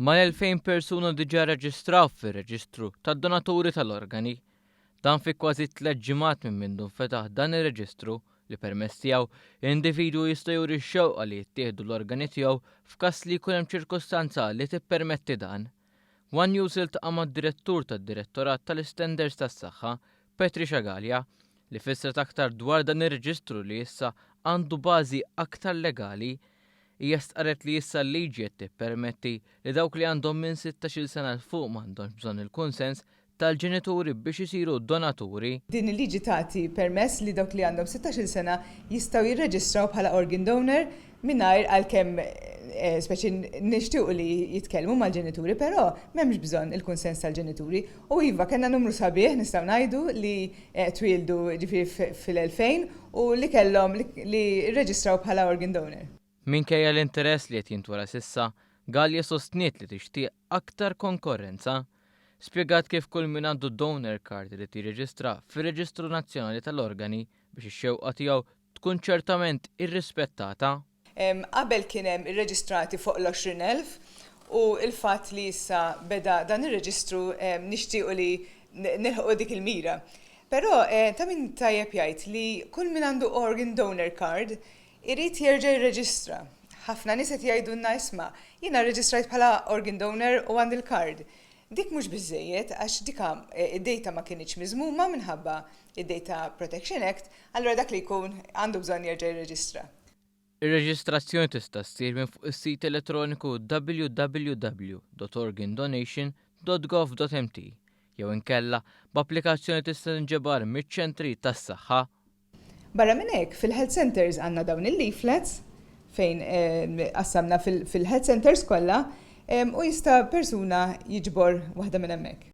Mal-2,000 persuna diġà rreġistraw fir-reġistru tad-donaturi tal-organi. Dan fi kważi tlett ġimgħat minn mindu nfetaħ dan ir-reġistru li permezz tiegħu individwu jista' juri x-xewqa li jittieħdu l-organi tiegħu f'każ li jkun hemm ċirkustanza li tippermetti dan. One News iltaqa' mad-Direttur tad-Direttorat tal-Istandards tas-Saħħa, Patricia Galea, li fissret aktar dwar dan ir-reġistru li issa għandu bażi aktar legali. Hija stqarret li issa l-liġi qed tippermetti li dawk li għandhom minn 16-il sena 'l fuq m'għandhomx bżonn il-kunsens tal-ġenituri biex isiru donaturi. Din il-liġi tagħti permess li dawk li għandhom 16-il sena jistgħu jirreġistraw bħala organ donor mingħajr għalkemm speċi nixtiequ li jitkellmu mal-ġenituri però m'hemmx bżonn il-kunsens tal-ġenituri. U iva kellna numru sabiħ nistgħu ngħidu li twieldu ġifieri fil-2000 u li kellhom li rreġistraw bħala organ donor. Minkejja l-interess li qed jintwera s'issa, Galea sostniet li tixtieq aktar konkorrenza. Spjegat kif kull min għandu donor card irid jirreġistra fir-Reġistru Nazzjonali tal-Organi biex ix-xewqa tiegħu tkun ċertament irrispettata. Qabel kien hemm irreġistrati fuq l-20,000 u l-fatt li issa beda dan ir-reġistru nixtiequ li nilħqu dik il-mira. Però ta' min tajjeb jgħid li kull min għandu organ donor card irid jerġa' jirreġistra. Ħafna nies qed jgħidulna isma' jiena rreġistrajt bħala organ donor u għandi l-card. Dik mhux biżżejjed għax dika id-data ma kinitx miżmuma minħabba id-Data Protection Act, allura dak li jkun għandu bżonn jerġa' jirreġistra. Ir-reġistrazzjoni tista' ssir minn fuq is-sit elettroniku www.organdonation.gov.mt jew inkella b'applikazzjoni tista' tinġabar miċ-ċentri tas-saħħa. Barra minn hekk, fil-health centres għandna dawn il-leaflets fejn qassamna fil-health centres kollha u jista' persuna jiġbor waħda minn hemmhekk.